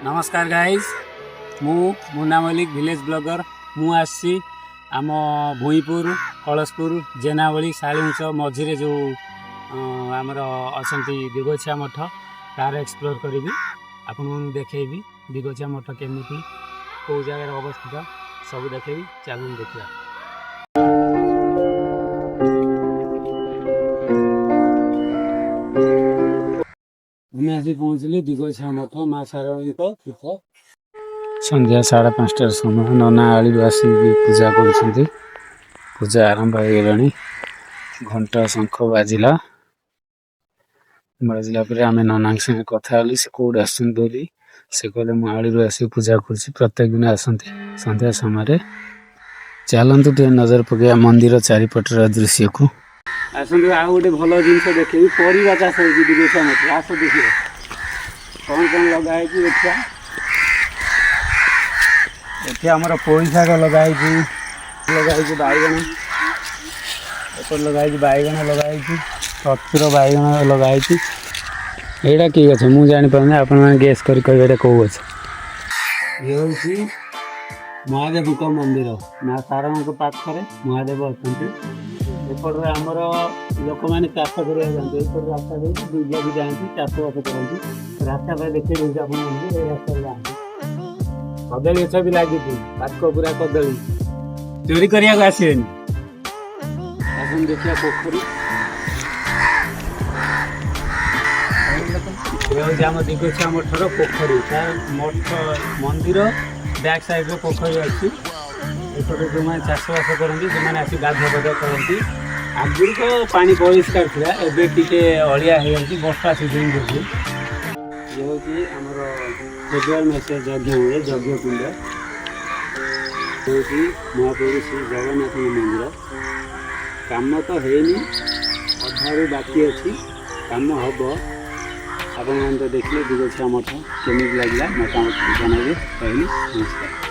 ନମସ୍କାର ଗାଇଜ୍, ମୁଁ Muna Mallick, village blogger. ମୁଁ ଆସିଛି ଆମ ଭୂଇଁପୁର, କଳସପୁର, ଜେନାବଳି, ଶାଳିଉଞ୍ଚ ମଝିରେ ଯେଉଁ ଆମର ଅଛନ୍ତି ଦିଗଛିଆ ମଠ, ତାର ଏକ୍ସପ୍ଲୋର କରିବି, ଆପଣମାନଙ୍କୁ ଦେଖେଇବି ଦିଗଛିଆ ମଠ କେମିତି, କେଉଁ ଜାଗାରେ ଅବସ୍ଥିତ, ସବୁ ଦେଖେଇବି। ଚାଲନ୍ତୁ ଦେଖିବା। ଆମେ ଆସି ପହଞ୍ଚିଲି ଦିଗଛିଆ ମଠ, ମା ଶାରଳାଙ୍କ ପୀଠ। ସନ୍ଧ୍ୟା 5:30ର ସମୟ। ନନା ଆଳିରୁ ଆସିକି ପୂଜା କରୁଛନ୍ତି। ପୂଜା ଆରମ୍ଭ ହେଇଗଲାଣି। ଘଣ୍ଟ ଶଙ୍ଖ ବାଜିଲା। ବାଜିଲା ପରେ ଆମେ ନନାଙ୍କ ସାଙ୍ଗେ କଥା ହେଲି, ସେ କୋଉଠି ଆସୁଛନ୍ତି ବୋଲି। ସେ କହିଲେ, ମୁଁ ଆଳିରୁ ଆସିକି ପୂଜା କରୁଛି। ପ୍ରତ୍ୟେକ ଦିନ ଆସନ୍ତି ସନ୍ଧ୍ୟା ସମୟରେ। ଚାଲନ୍ତୁ, ଟିକେ ନଜର ପକେଇବା ମନ୍ଦିର ଚାରିପଟର ଦୃଶ୍ୟକୁ। ଆସନ୍ତୁ, ଆଉ ଗୋଟେ ଭଲ ଜିନିଷ ଦେଖେଇବି। ପରିବା ଚାଷ ହେଇଛି ଦିଗଛିଆ ମଠରେ। ଆସ ଦେଖିବ କ'ଣ କ'ଣ ଲଗା ହେଇଛି। ଦେଖିବା, ଏଠି ଆମର ପୋଇ ଶାଗ ଲଗା ହେଇଛି, ଲଗା ହେଇଛି ବାଇଗଣ। ଏପଟେ ଲଗା ହେଇଛି ବାଇଗଣ, ଲଗା ହେଇଛି ପ୍ରଚୁର ବାଇଗଣ ଲଗା ହେଇଛି। ଏଇଟା କି ଗଛ ମୁଁ ଜାଣିପାରୁନି, ଆପଣମାନେ ଗେସ୍ କରି କହିବେ ଏଇଟା କେଉଁ ଗଛ। ଇଏ ହେଉଛି ମହାଦେବଙ୍କ ମନ୍ଦିର। ମା ଶାରଳାଙ୍କ ପାଖରେ ମହାଦେବ ଅଛନ୍ତି। ଏପଟରେ ଆମର ଲୋକମାନେ ଚାଷ କରିବାକୁ ଯାଆନ୍ତି। ଏପଟେ ରାସ୍ତା ଦେଇକି ବିଲକୁ ଯାଆନ୍ତି, ଚାଷବାସ କରନ୍ତି। ରାସ୍ତା ପାଇଁ ଦେଖେଇ ଦେଉଛି ଆପଣମାନଙ୍କୁ, ଏଇ ରାସ୍ତାରେ ଯାଆନ୍ତି। କଦଳୀ ଗଛ ବି ଲାଗିଛି, ପାକ ପୁରା କଦଳୀ। ଚୋରି କରିବାକୁ ଆସିବେନି। ଆସନ୍ତୁ ଦେଖିବା ପୋଖରୀ। ଏ ହେଉଛି ଆମ ଦିଗଛିଆ ମଠର ପୋଖରୀ। ତାର ମଠ ମନ୍ଦିର ବ୍ୟାକ୍ ସାଇଡ଼୍ରେ ପୋଖରୀ ଅଛି। ଏପଟେ ଯେଉଁମାନେ ଚାଷବାସ କରନ୍ତି, ସେମାନେ ଆସି ଗାଧୁଆ ପାଧୁଆ କରନ୍ତି। ଆଗରୁ ତ ପାଣି ପରିଷ୍କାର ଥିଲା, ଏବେ ଟିକେ ଅଳିଆ ହେଇଯାଉଛି ବର୍ଷା ସିଜନ୍ ଯୋଗୁଁ। ଇଏ ହେଉଛି ଆମର ଫେବୃଆରୀ ମାସରେ ଯଜ୍ଞ ହୁଏ, ଯଜ୍ଞ କୁଣ୍ଡ। ହେଉଛି ମହାପ୍ରଭୁ ଶ୍ରୀ ଜଗନ୍ନାଥଙ୍କ ମନ୍ଦିର। କାମ ତ ହେଇନି, ଅଧାରୁ ବାକି ଅଛି, କାମ ହେବ। ଆପଣମାନେ ତ ଦେଖିଲେ ଦିଗଛିଆ ମଠ କେମିତି ଲାଗିଲା, ମତାମତ ଜଣାଇବେ। ରହିଲି, ନମସ୍କାର।